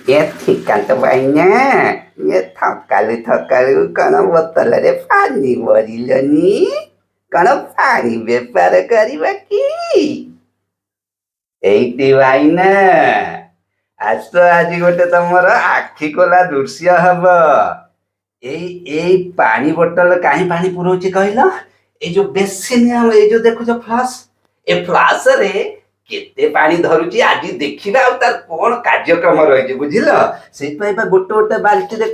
ଏ ଠିକାନ୍ତ ଭାଇନା, ଏ ଥକାଳୁ ଥକାଳୁ କଣ ବୋତଲରେ ପାଣି ଭରିଲନି? କଣ ପାଣି ବେପାର କରିବା କି? ଏଇଟି ଭାଇନା ଆସ, ଆଜି ଗୋଟେ ତମର ଆଖି ଖୋଲା ଦୃଶ୍ୟ ହବ। ଏଇ ଏଇ ପାଣି ବୋଟଲ କାହିଁ ପାଣି ପୁରଉଛି କହିଲ? ଏଇ ଯୋଉ ବେସିନ, ଏଇ ଯୋଉ ଦେଖୁଛ ଫ୍ଲସ୍, ଏ ଫ୍ଲସ୍ ରେ କେତେ ପାଣି ଧରୁଛି ଆଜି ଦେଖିବା, ଆଉ ତାର କଣ କାର୍ଯ୍ୟକ୍ରମ ରହିଛି, ବୁଝିଲ? ସେଇଥିପାଇଁ ବା ଗୋଟେ ଗୋଟେ ବାଲ୍ଟିରେ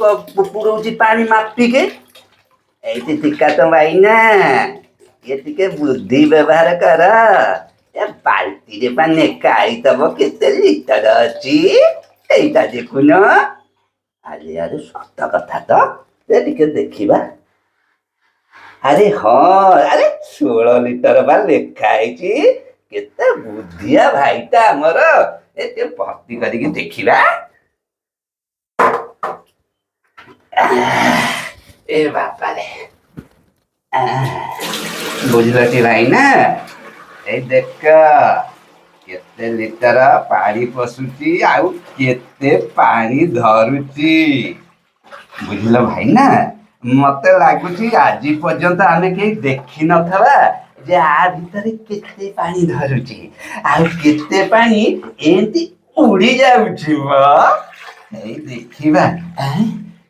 ପୁରଉଛି ପାଣି ମାପିକି। ଏଇଠି ଟିକା ତ ଭାଇନା, ଇଏ ଟିକେ ବୁଦ୍ଧି ବ୍ୟବହାର କର। ଏ ବାଲ୍ଟିରେ ବା ନେକା ହେଇଥବ କେତେ ଲିଟର ଅଛି, ଏଇଟା ଦେଖୁନ। ଆରେ ଆରେ, ସତ କଥା ତ, ଏ ଟିକେ ଦେଖିବା। ଆରେ ହଁ, ଆରେ 16 ଲିଟର ବା ଲେଖା ହେଇଛି। କେତେ ବୁଦ୍ଧିଆ ଭାଇଟା ଆମର। ଏ ଟିକେ ଭର୍ତ୍ତି କରିକି ଦେଖିବା। ଏ ବାପାରେ, ବୁଝିଲଟି ଭାଇନା? ଏଇ ଦେଖ କେତେ ଲିଟର ପାଣି ପଶୁଛି ଆଉ କେତେ ପାଣି ଧରୁଛି, ବୁଝିଲ ଭାଇନା? ମତେ ଲାଗୁଛି ଆଜି ପର୍ଯ୍ୟନ୍ତ ଆମେ କେହି ଦେଖିନଥିବା ଯେ ଆ ଭିତରେ କେତେ ପାଣି ଧରୁଛି ଆଉ କେତେ ପାଣି ଏମିତି ଉଡି ଯାଉଛି ମ। ଏଇ ଦେଖିବା।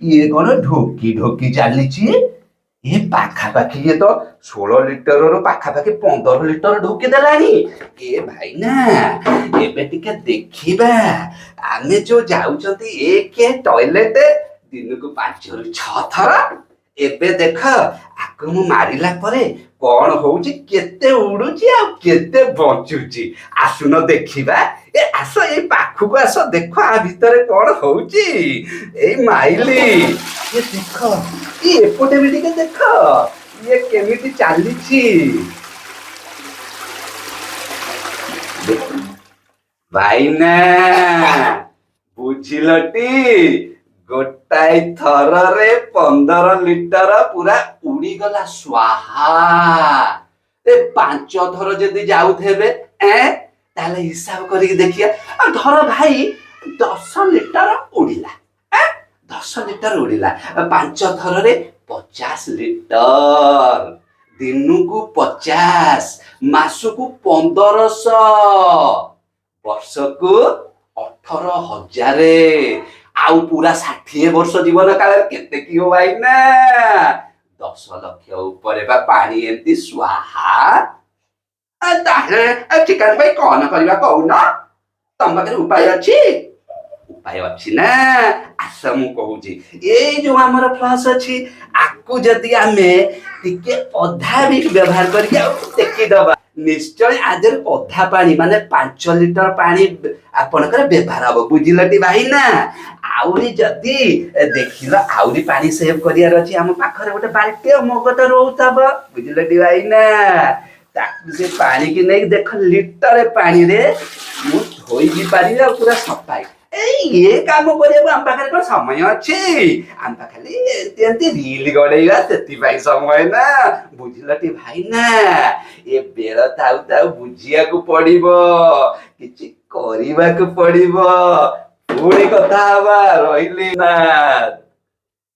ଇଏ କଣ ଢୋକି ଢୋକି ଚାଲିଛି? ଏ ପାଖାପାଖି ଇଏ ତ 16 ଲିଟରରୁ ପାଖାପାଖି 15 ଲିଟର ଢୋକି ଦେଲାଣି। ଏ ଭାଇନା, ଏବେ ଟିକେ ଦେଖିବା, ଆମେ ଯୋଉ ଯାଉଛନ୍ତି ଏକ ଟଏଲେଟ ଦିନକୁ 5ରୁ 6 ଥର, ଏବେ ଦେଖ ଆକୁ ମୁଁ ମାରିଲା ପରେ କଣ ହଉଛି, କେତେ ଉଡୁଛି ଆଉ କେତେ ବଞ୍ଚୁଛି। ଆସୁନ ଦେଖିବା। ଏ ଆସ, ଏଇ ପାଖକୁ ଆସ, ଦେଖ ଆ ଭିତରେ କଣ ହଉଛି। ଏଇ ମାଇଲି, ଏ ଦେଖ, ଏ ଏପଟେ ବି ଟିକେ ଦେଖ ଇଏ କେମିତି ଚାଲିଛି। ଭାଇନା, ବୁଝିଲଟି? ଗୋଟାଏ ଥରରେ 15 ଲିଟର ପୁରା ଉଡିଗଲା ସ୍ୱାହା। ଏ 5 ଥର ଯଦି ଯାଉଥିବେ ତାହେଲେ ହିସାବ କରିକି ଦେଖିବା। ଆଉ ଧର ଭାଇ 10 ଲିଟର ଉଡିଲା, 10 ଲିଟର ଉଡିଲା, 5 ଥରରେ 50 ଲିଟର, ଦିନକୁ 50, ମାସକୁ 1500, ବର୍ଷକୁ 18,000, ଆଉ ପୁରା 60 ବର୍ଷ ଜୀବନ କାଳରେ କେତେ କିଓ ଭାଇନା? 10 ଲକ୍ଷ ଉପରେ ବା ପାଣି ଏମିତି ସ୍ୱାହା। ତାହେଲେ ଚିକେନ ପାଇଁ କଣ କରିବା କହୁନ? ତମ ପାଖରେ ଉପାୟ ଅଛି? ଉପାୟ ଅଛି ନା, ଆସ ମୁଁ କହୁଛି। ଏଇ ଯୋଉ ଆମର ଫ୍ଲସ୍ ଅଛି, ଆକୁ ଯଦି ଆମେ ଟିକେ ଅଧା ବି ବ୍ୟବହାର କରିକି ଆଉ ଟେକିଦବା, ନିଶ୍ଚୟ ଆଦେହରେ ଅଧା ପାଣି ମାନେ 5 ଲିଟର ପାଣି ଆପଣଙ୍କର ବ୍ୟବହାର ହବ, ବୁଝିଲଟି ଭାଇନା? ଆହୁରି ଯଦି ଦେଖିଲ ଆହୁରି ପାଣି ସେଭ୍ କରିବାର ଅଛି, ଆମ ପାଖରେ ଗୋଟେ ବାଲ୍ଟି ଆଉ ମଗ ତ ରହୁଥିବ, ବୁଝିଲଟି ଭାଇନା? ତାକୁ ସେ ପାଣିକି ନେଇକି ଦେଖ, ଲିଟରେ ପାଣିରେ ମୁଁ ଧୋଇ ବି ପାରିବି ଆଉ ପୁରା ସଫାଇ। ଏଇ ଇଏ କାମ କରିବାକୁ ଆମ ପାଖରେ କଣ ସମୟ ଅଛି? ଆମ ପାଖରେ ଏମିତି ଏମିତି ରିଲ ଗଡେଇବା ସେଥିପାଇଁ ସମୟ ନା, ବୁଝିଲଟି ଭାଇନା? ଏ ବେଳ ଥାଉ ଥାଉ ବୁଝିବାକୁ ପଡିବ, କିଛି କରିବାକୁ ପଡିବ। ପୁଣି କଥା ହବା, ରହିଲି ନା।